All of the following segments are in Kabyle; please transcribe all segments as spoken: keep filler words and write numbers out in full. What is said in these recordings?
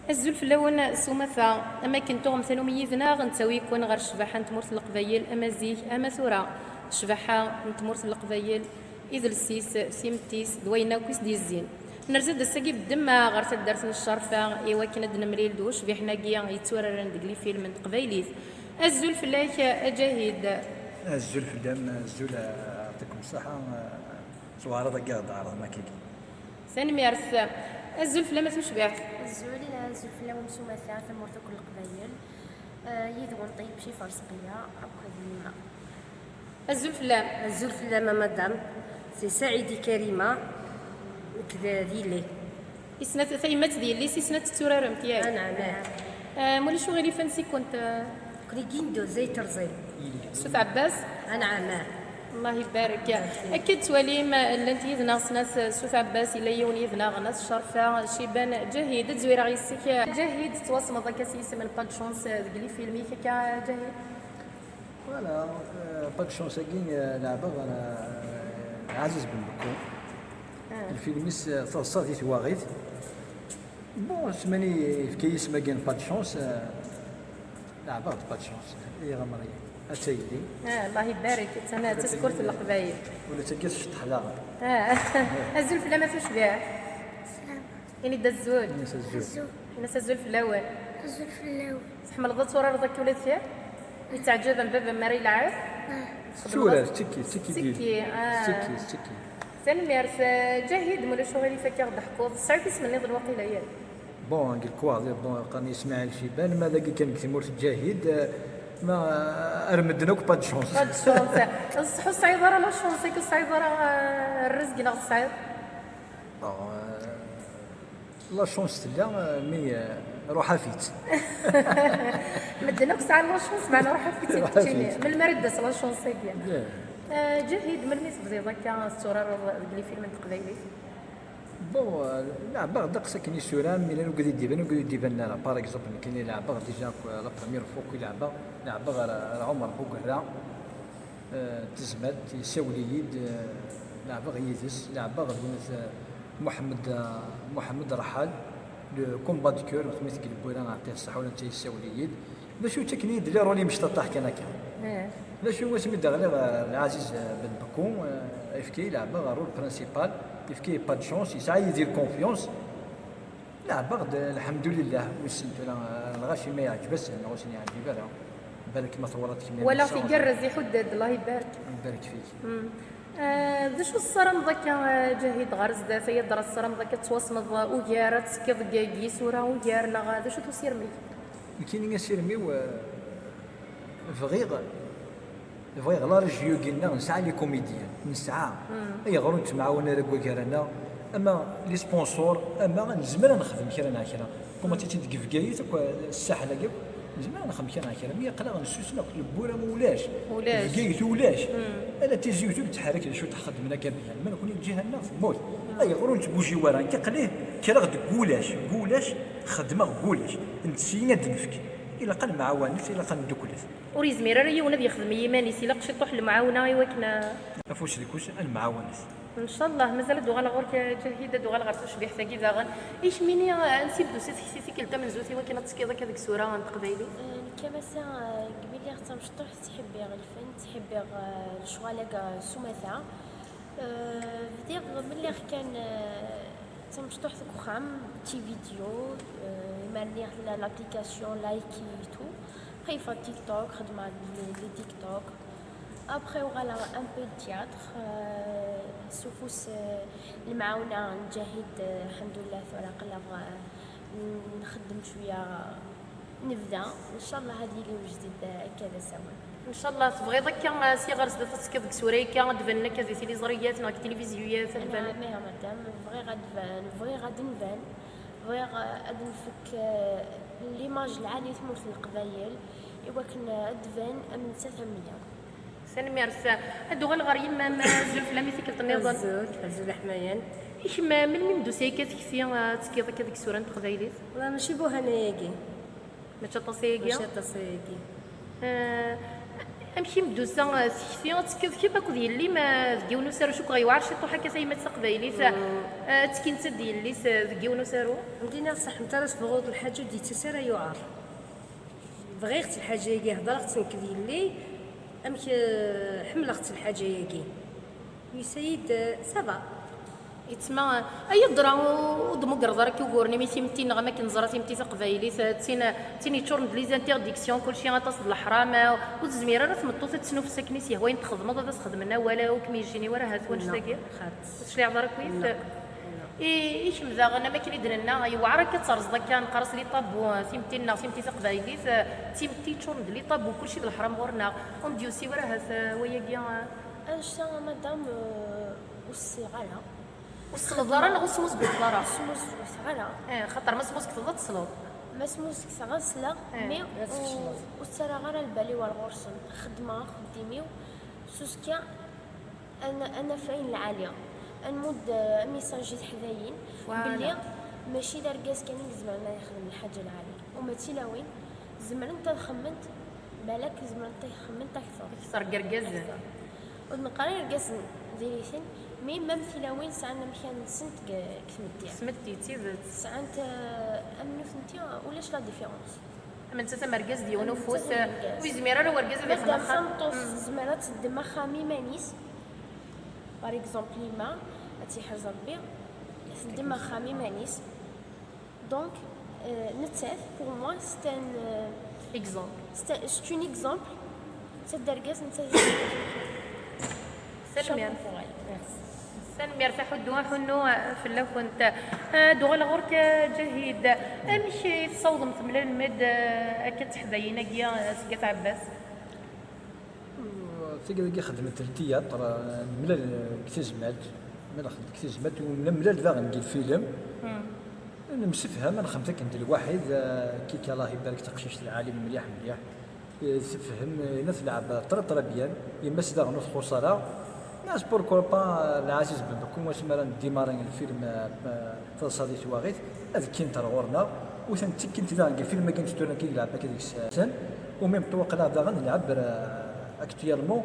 Azul fell-awen s umata. Am akken tuɣem tanumi yid-neɣ, nettawi-ken ɣer ccbaḥa n tmurt n Leqbayel, ama zik ama tura. Ccbaḥa n tmurt n Leqbayel, idles-is, timetti-s d wayen akk i s-d-yezzin. Nerza-d ass-agi beddemma ɣer taddart n Ccerfa i wakken ad d-nemlil d ucbiḥen-agi yetturaren deg lifilm n teqbaylit. Azul fell-ak a Ǧahid. Azul fell-am, azul, yeɛṭikum ṣṣeḥḥa, tuɛreḍ agi ad d-tɛerḍem akkagi. Tanemmirt. Azul fell-am a tucbiḥt. Azul, azul fell-awen s umata, tamurt akk n Leqbayel. Eh, yid-wen Ṭeyyeb Cifer Seqqiya, akked Lima. Azul fell-am. Azul fell-am a madame. C'est Saïdi Karima, nekk d, d yelli. Isnat, tayemmat d yelli-s, isnat tetturaremt, yak? Anɛam, ah. Eh, ma ulac uɣilif, ansi-kent, eh? Nekkni Gindo, Zayt Rẓin. Sut Ɛebbas? Anɛam, ah. Allah ibarek. Akka d-twalim, eh, llant yid-neɣ snat, eh, Sut Ɛebbas, yella yiwen yid-neɣ, Nna Ccerfa, Ciban, Ǧahid, ad zwireɣ yes-k. Ǧahid, tettwassneḍ akka s yisem n Pas de chance, eh, deg lifilm-ik akka, Ǧahid? Voilà, euh, Pas de chance-agi, euh, leɛbeɣ ɣer, euh, Ɛaziz Ben Bekku. Ah. Lfilm-is, euh, Taḍsa di twaɣit. Bon, asmi i yefka yisem-agi n Pas de chance, euh, leɛbeɣ-d Pas de chance. Ay ɣamri, a taydi. Ah, Allah ibarek, d tana d tasekkurt n Leqbayel. Ula d tagi tceṭṭeḥ daɣen. Ah. Azul fell-am a tucbiḥt. Ini-d azul. Ini-as azul. Azul. Ini-as azul fell-awen. Azul fell-awen. Tḥemmleḍ ad turareḍ akka ula d kra? Yettɛeǧǧib am baba mi ara yelɛeb? Ah. Tetturar, tettekki, tettekki. Tettekki, ah. Tettekki, tettekki. Tanemmirt, eh, Ǧahid, ma ulac uɣilif akka ɣ-d-ḥkuḍ. Tesɛiḍ isem nniḍen waqila, yak? Bon, deg lekwaɣeḍ, bon, qqaren-iyi Smaɛil Ciban, ma dagi kan deg tmurt n Ǧahid, eh, ma, eh, ar medden akk pas de chance. Pas de chance. Ṣṣeḥ ur tesɛiḍ ara la chance, ur tesɛiḍ ara, eh, rrezg neɣ tesɛiḍ? Bon, eh, La chance tella, euh, mi, euh, ruḥ af-itt. Medden akk sɛan la chance, meɛna ruḥ af-itt i keččini. Ruḥ af-itt. Melmi ara d-tas la chance-agi? Yeah. Euh, Ǧahid, melmi tebdiḍ akka tetturareḍ deg lifilm n teqbaylit? Bon, euh, leɛbeɣ ddeqs akken isura, mi llan ugad i d-iban, ugad i d-iban ara. Par exemple, nekkini leɛbeɣ déjà, euh, la première fois i leɛbeɣ, leɛbeɣ ar, ar Ɛumer Bugerra. Eh, tezmert, yessawel-iyi-d, eh, leɛbeɣ yid-s, leɛbeɣ d win, eh, Muḥemmed, eh, Muḥemmed Raḥal, le combat de cœur, xmi tgelbwira ɛṭiɣ ṣṣeḥ, ula netta yessawel-iyi-d. D acu, ttaken-iyi-d les rôles imecṭaṭaḥ kan akka. Eh. D acu, wasmi d-ɣliɣ, eh, Lɛaziz, eh, Ben Bekku, eh, efk-iyi leɛbeɣ rôle principal, efk-iyi pas de chance, yesɛa Yidir confiance. Leɛbeɣ-d, lḥemdulillah, wissen tura, lɣaci ma iɛǧeb-asen neɣ ur sen-iɛǧib ara. Balak ma twalaḍ kemmini. Walaɣ tigerrez iḥudd-d, Allah ibarek. Ibarek fik. Mm. Eh, d acu tessarameḍ akka, eh, Ǧahid, ɣer zdat, ay adra tessarameḍ akka ad tettwassneḍ ugar, ad tekkiḍ deg, deg yisura ugar, neɣ d acu-t usirem-ik? Nekkini asirem-iw, eh, bɣiɣ Bɣiɣ la région-agi-nneɣ nesɛa les comédiens, nesɛa. Mm. Ayɣer ur nettemɛawan ara deg wagar-a-nneɣ? Ama les sponsors, ama nezmer ad nexdem kra neɣ kra. Comme mm. Titi deg Bgayet akk, ssaḥel-agi akk, nezmer ad nexdem kra neɣ kra. Mi aql-aɣ nessusem akk, tewwura ulac. Ulac. Bgayet ulac. Mm. Ala Tizi Uzzu tettḥerrik d acu txeddem akka byan. Ma nekkni lǧiha-nneɣ temmut. Mm. Ayɣer ur nettbuji wara? Nekk aql-i kkreɣ deg ulac, deg ulac xeddmeɣ deg ulac. Nettsi ad d-nefk. Ilaq ad nemɛawanet, ilaq ad nedduklet. Ur yezmir ara yiwen ad yexdem i yiman-is, ilaq ciṭuḥ lemɛawna i wakken a... Afus deg ufus, ad nemɛawanet. Ncallah, mazal ad uɣaleɣ ɣur-k a Ǧahid, ad uɣaleɣ ɣer tucbiḥt-agi daɣen. I kemmini, ansi d-tusa tekti tikkelt tamenzut i wakken ad tekkiḍ akka deg isura n teqbaylit? Eh, nekk a Massa, eh, deg mi lliɣ d tamecṭuḥt, ttḥibbiɣ lfen, ttḥibbiɣ, eh, lecɣal-agi s umata. Eh, bdiɣ mi lliɣ kan, eh, d tamecṭuḥt deg uxxam, d tividyu, eh, imarniɣ tella l'application Likee et tout. Après, il faut TikTok, خدمة les, les TikTok. Après, uɣaleɣ un peu de théâtre, euh, s ufus, euh, lemɛawna n Ǧahid, euh, الحمد لله, tura aql-aɣ, euh, n-, nxeddem cwiya, nebda. Ncallah ad yili ujdid, euh, akka d asawen. Ncallah, tebɣiḍ akka, euh, si ɣer zdat ad tekkiḍ deg isura akka, ad d-banen akka di tiliẓriyat neɣ deg tiliviziyuyat, ad d-banen? Anɛam, ih, a madame, bɣiɣ ad d-ban-, bɣiɣ ad d-nban. Bɣiɣ, eh, ad nfek, eh, l'image lɛali i tmurt n Leqbayel, i wakken, eh, ad d-tban am nettat am wiyaḍ. Tanemmirt. Ad uɣaleɣ ɣer yemma-m, eh, azul fell-am i tikkelt nniḍen. Azul, azul leḥmayan. I kemm, eh, melmi m-d-tusa akka tekti, eh, ad tekkiḍ akka deg isura n teqbaylit? Wala mačči bu hana-agi. Mačči aṭas ayagi? Mačči aṭas ayagi. Eh, Amek i m-d-tusa tekti ad tekkiḍ kemm akked yelli-m deg yiwen usaru? Cukkeɣ yewɛer ciṭuḥ akka tayemmat taqbaylit ad tekki netta d yelli-s deg yiwen usaru. Ndina ṣṣeḥ, netta ara tebɣuḍ lḥaǧa ur d-yettas ara yewɛer. Bɣiɣ-tt lḥaǧa-agi, hedreɣ-tt nekk d yelli, amek ḥemmleɣ-tt lḥaǧa-agi. Yusa-yi-d, ça va. Yettma, ay ddra, ur d-tmugreḍ ara akka uguren imi timetti-nneɣ, am akken neẓra timetti taqbaylit d tin, d tin yeččuren d les interdictions, kulci aṭas d leḥram, ur tezmir ara tmeṭṭut ad tesnuffes akken i s-yehwa ayen txedmeḍ, ad as-xedmen awal, ur kem-yejjini wara ahat wannect-agi. Ur tecliɛeḍ ara akkit? I, i kemm daɣen, am akken i d-nenna, yewɛer akka ad terẓeḍ akka, neqqar-as les tabous, timetti-nneɣ, timetti taqbaylit, d timetti yeččuren d les tabous, kulci d leḥram ɣur-neɣ. Ur m-d-yusi wara ahat wayagi? Annect-a, a madame, ur sleɣ ara. Ur tesleḍ ara neɣ ur tesmuzguteḍ ara? Ur smuzguteɣ ara. Eh, xaṭer ma smuzgeteḍ ad tesleḍ. Ma smuzgeteɣ ad sleɣ, eh, mais ur ttarraɣ ara lbal-iw ar ɣur-sen. Xeddmeɣ axeddim-iw s uskka, ad n-, ad naf ayen lɛali. Ad nmudd, eh, amisaj i teḥdayin, belli mačči d argaz kan i izemren ad yexdem lḥaǧa lɛali. Uma d tilawin zemrent ad xemmement, balak zemrent ad xemmement akteṛ. Akteṛ n yergazen. Ur d-neqqar irgazen diri-ten, mais même tilawin sɛan amkan-nsent deg, deg tmetti. Deg tmetti, d tidet. Sɛant, eh, am nutenti, ulac la différence. Am nettat am argaz d yiwen ufus, ur yezmir ara wergaz ad ixdem axxam. Tameṭṭut tezmer ad teddem axxam iman-is. Par exemple, yemma, ad tt-yeḥrez Rebbi, teddem axxam iman-is. Donc, euh, nettat, pour moi, c'est un, euh, exemple. C'est un, c'est un exemple. Nettat d argaz, nettat d... Tanemmirt. Chapeau pour elle. Merci. Tanemmirt a Ḥuddu, a Ḥunnu, fell-akent. Ad uɣaleɣ ɣur-k, a Ǧahid. Amek i tessawḍem temlalem-d akka d teḥdayin-agi, a At Ɛebbas? Tagi dagi xedment le théâtre, nemlal deg tezmalt, nemlal deg tezmalt, u nemlal daɣen deg lfilm. Nemsefham, ad nexdem akken d lwaḥid, eh, Kika, Allah ibarek, taqcict lɛali mliḥ, mliḥ. Eh, tefhem, eh, la tleɛɛeb très, très bien. Yemma-s daɣen ur txuṣṣ ara. Mais pourquoi pas, eh, Lɛaziz Ben Bekum, asmi ara ndémarrer lfilm, eh, eh, Taḍsa di twaɣit, ad kkint ar ɣur-neɣ, u tent-kkint daɣen deg lfilm-agi n tura-agi i ilɛeb akka deg-sen, u même temps waqila daɣen ilɛeb, eh, actuellement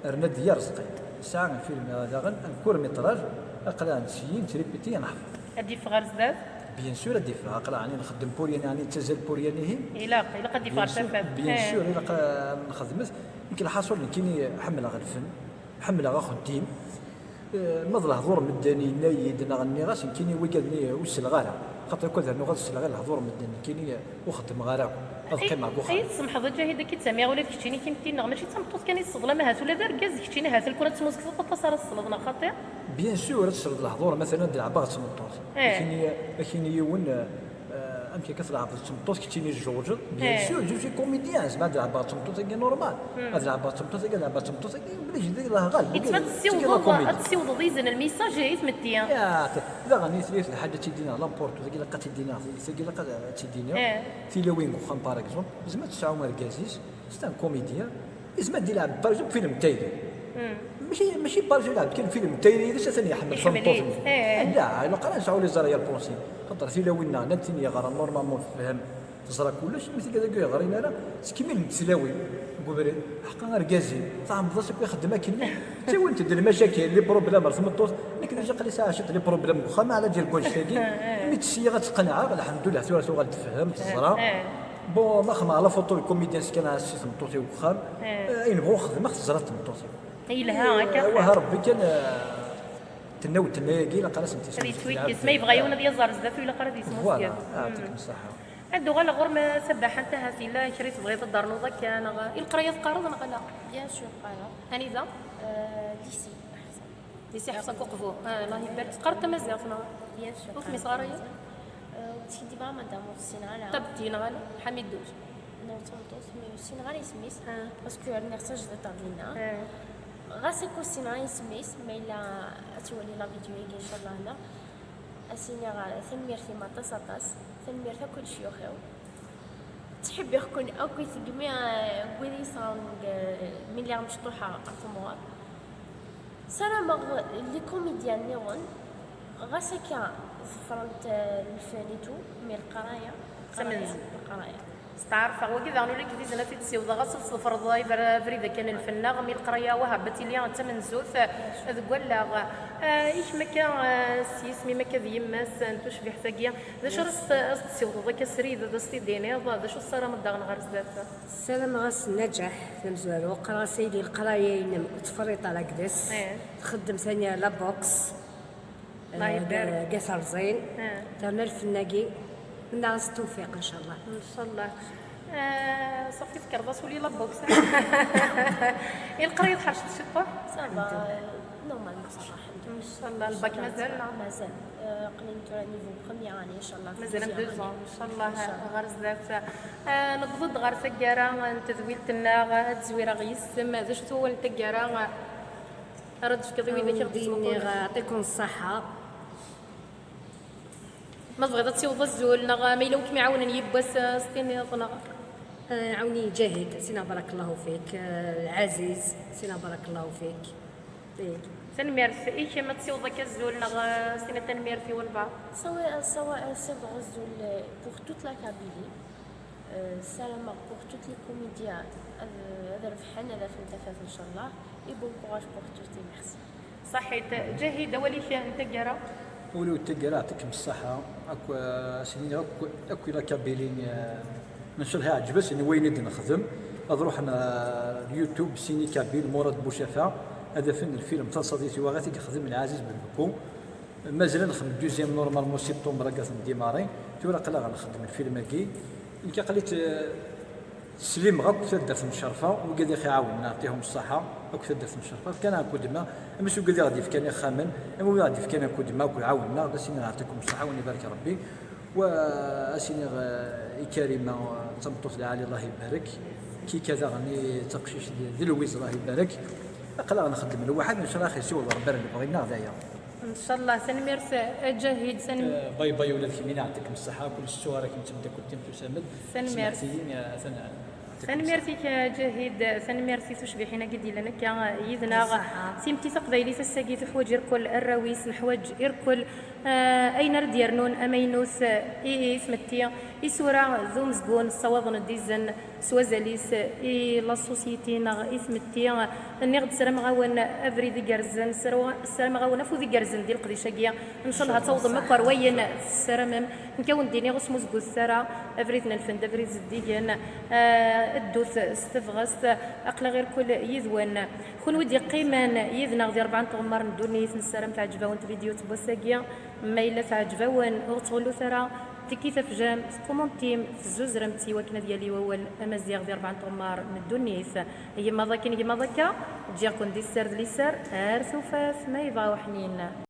Rnadiya Rezqi. Yesɛa lfilm daɣen, un court métrage, aql-aɣ netteg, nettrépéti, neḥfeḍ. Ad d-yeffeɣ ɣer zdat? Bien sûr ad d-yeffeɣ, aql-aɣ ɛni nxeddem pour rien, ɛni nettazzal pour rien, ihi? Ilaq, ilaq ad d-yeffeɣ ɣer tafat. Bien sûr, ilaq ad nxedmet. Nekk lḥaṣul nekkini ḥemmleɣ lfen, ḥemmleɣ axeddim. Eh, ma d lehdur medden yenna-yi-d neɣ nniɣ-as, nekkini wigad-nni ur selleɣ ara. Xaṭer akk ad rnuɣ ad selleɣ i lehdur medden, nekkini ur xeddmeɣ ara akk. Ad qqimeɣ deg uxxam. Ay tsemḥeḍ a Ǧahid, ad k-id-samiɣ ula d keččini timetti-nneɣ, mačči d tameṭṭut kan i tesseḍlam, ahat ula d argaz d keččini, ahat lkun ad tesmuzgeteḍ aṭas ara tesleḍ, neɣ xaṭi? Bien sûr, ad tesleḍ lehdur, matalan ad d-leɛbeɣ d tmeṭṭut. Eh. Akini, akini yiwen, eh, amek akka tleɛbeḍ d tmeṭṭut, keččini tzewǧeḍ? Bien sûr, je suis comédien, zma ad leɛbeɣ d tmeṭṭut-agi normal. Ad leɛbeɣ d tmeṭṭut-agi, ad leɛbeɣ d tmeṭṭut-agi, obligé d la règle. Yettma ad tessiwḍeḍ, ad tessiwḍeḍ izen, lmissaj i tmetti. Ya, daɣen i tella lḥaǧa ad tt-id-iniɣ, l'important, tagi ilaq ad tt-id-iniɣ, tagi ilaq ad tt-id-iniɣ. Tilawin deg uxxam, par exemple, zma ad tesɛu argaz-is, c'est un comédien, yezmer ad d-ilɛeb, par exemple, film n tayri. Mačči, mačči par exemple, ilɛeb kan film n tayri, yid-s atan iḥemmel tameṭṭut-nni. La, ilaq ara nesɛu les arrière-pensées. Xaṭer tilawin-nneɣ, llant tin yeɣran normalement tefhem, teẓra kullec, imi tigad-agi ur yeɣrin ara, ttkemmilent tlawin deg ubrid. Ḥqa argaz-im, tɛemmdeḍ-as akk ixeddem akkenni, ttawint-d lmacakil, les problèmes ar tmeṭṭut. Nekk déjà aql-i sɛiɣ ciṭ les problèmes deg uxxam, ɛla ǧal n wannect-agi. Mi tt-sliɣ ad tt-qenɛeɣ, lḥemdullah, tura tuɣal tefhem, teẓra. Bon, ma xedmeɣ la photo n comédien s kan si tmeṭṭut-iw deg uxxam. Eh, ayen bɣuɣ xedmeɣ, teẓra tmeṭṭut-iw. Yelha, akka. Eh, waha Rebbi kan, eh, tenna-w-d tenna-yagi, ilaq ara sent-ismuzget. Ad yettwikkes, ma yebɣa yiwen ad yaẓ ar zdat, ur ilaq ara ad yesmuzget. Voilà, yeɛṭikem ṣṣeḥḥa. Ad d-uɣaleɣ ɣur-m, a Sabaḥant, ahat yella kra i tebɣiḍ ad d-ternuḍ akka, neɣ i leqraya teqqareḍ neɣ ala? Bien sûr, qqareɣ. Anida? Euh, lycée Ḥsen. Lycée Ḥsen Kuqbu. Ah, Allah ibarek. Teqqareḍ tamaziɣt neɣ? Bien sûr. Ur tmiseɣ ara ya? Euh, ur skiddibeɣ ara, madame, ur ssineɣ ara. Tabti neɣ ala? Ḥamiduc. Non, d tameṭṭut, mais ur ssineɣ ara isem-is, parce que rniɣ tajdiṭ ar dinna. Ɣas akka ur ssineɣ ara isem-is, ma yella ad twali la vidéo-agi, inchallah, hna. Ad s-iniɣ tanemmirt-im aṭas, aṭas. Tanemmirt akk i lecyux-iw. Ttḥibbiɣ-ken akk i tegmi, eh, n wid i yesɣaren deg, eh, mi lliɣ mecṭuḥa ɣer temɣer. Ssarameɣ les comédiens nniḍen, ɣas akka ḍefrent, eh, lfen et tout, mais leqraya, leqraya, leqraya. Steɛrfeɣ wagi daɣen ula d izen ad t-id-ssiwḍeɣ, ad tefreḍ abrid akka n lfenna mi leqraya wahab ad tili d tamenzut deg wallaɣ. Ah, i kemm akka, ah, s yisem-im akka d yemma-s n tucbiḥt-agi, d acu ara s-, ad s-tessiwḍeḍ akka srid, ad as-t-id-tiniḍ, d acu tessarameḍ daɣen ɣer zdat? Ssarameɣ-as nnaǧaḥ d amezwaru, qqareɣ-as a yelli leqraya-inem ur tferriṭ ara deg-s. Txeddem tanya la boxe. Deg at rẓin. Terna lfenn-agi. Mennaɣ-as tewfiq, ncallah. Ncallah. Ah, ṣafi tfekreḍ-as uli la boxe. I leqraya tḥerceḍ ciṭuḥ? Ça va, normalement ça va, الحمد لله. Ncallah, lbak mazal, neɣ? Mazal. Ah, aql-i tura niveau première année, ncallah. Mazal am deux ans, ncallah, ncallah, ɣer zdat. Ah, newweḍ-d ɣer taggara n tedwilt-nneɣ, ad zwireɣ yis-m. D acu-t wawal n taggara? Ara d-tefkeḍ i widak i ɣ-d-yettmuqulen. Ɛawed-iyi, ɛṭikum ṣṣaḥa. Ma tebɣiḍ ad tessiwḍeḍ azul, neɣ ma yella wi kem-iɛawnen yiwwas, eh, s tiniḍ, neɣ? Eh, ɛawen-iyi Ǧahid, sina barakallahu fik, eh, Ɛaziz, sina barakallahu fik. Eh. Tanemmirt. I kemm ad tessiwḍeḍ akka azul, neɣ, eh, s tiniḍ tanemmirt i walbeɛḍ? Sawa, sawa, ssiwḍeɣ azul, eh, pour toute la Kabylie. Euh, ssarameɣ pour toutes les comédiens ad, ad rebḥen, ad afen tafat, ncallah. Et bon courage pour tous et merci. Ṣaḥit. Ǧahid, awal-ik n taggara? Ul-iw n taggara, yeɛṭikem ṣṣaḥa. Akk, euh, as-iniɣ akk, akk i la Kabylie, euh, ncallah iɛǧeb-asen i wayen i d-nexdem. Ad ruḥen, euh, ar YouTube, Ciné Kabyle, Mourad Bouchaffa, ad afen lfilm Taṣadit i waɣat i yexdem Lɛaziz Benbekku. Mazal ad nexdem deuxième, normalement septembre akka ad t-ndémarrer. Tura aql-aɣ nxeddem lfilm-agi. Nekk aql-i t-, slimeɣ akk taddart n Ccerfa, wigad i ɣ-iɛawnen, yeɛṭihum ṣṣaḥa, akk taddart n Ccerfa. Fkan-aɣ akudma, am s wigad i ɣ-d-yefkan ixxamen, am wigad i ɣ-d-yefkan akudma, akk iɛawnen-aɣ, ad as-iniɣ yeɛṭikum ṣṣaḥa, win ibarek Rebbi. Wa ad as-iniɣ, eh, i Karima, eh, d tameṭṭut lɛali, Allah ibarek. Kika daɣen i d taqcict d, d Lwiz, Allah ibarek. Aql-aɣ nxeddem lwaḥed, ncallah ad ɣ-yessiweḍ Rebbi ar lebɣi-nneɣ d aya. Ncallah. Tanemmirt a Ǧahid, tanem- Eh, bye bye ula d kemmini, yeɛṭikum ṣṣaḥa, kul s ttuɣar akken d temdakkelt-im tusamed. Tanemmirt. Smeḥt-iyi, eh, atan, eh, yeɛṭikum ṣṣaḥa. Tanemmirt-ik a Ǧahid, tanemmirt i tucbiḥin-agi d-yellan akka yid-neɣ. Ṣṣaḥa. Timetti taqbaylit ass-agi tuḥwaǧ irkel arraw-is, neḥwaǧ irkel, eh, ayen ara d-yernun amaynut, eh, i, i tmetti. Isura d umezgun ssawaḍen-d izen s wazal-is i la société neɣ i tmetti. Nniɣ-d ssarameɣ-awen abrid igerrzen, ssarameɣ-awen afud igerrzen di leqdic-agi. Ncallah ad tawḍem akk ar wayen tessaramem. Nekk ad wen-d-iniɣ ur smuzgutet ara, abrid n lfen d abrid zeddigen. Ah, ddut s tebɣest, aql-aɣ irkel yid-wen. Kunwi d-yeqqimen yid-neɣ di rebɛa n tɣemmar n ddunit, nessaram teɛǧeb-awen tvidyut n wass-agi. Ma yella teɛǧeb-awen, ur ttɣullut ara, tikkit afjam, tkumuntim, tezzuzremt i wakken ad yali wawal amaziɣ di rebɛa n tɣemmar n ddunit. Gma d akken, gma d akka, ǧǧiɣ-ken di sser d liser, ar tufat, ma yebɣa uḥnin.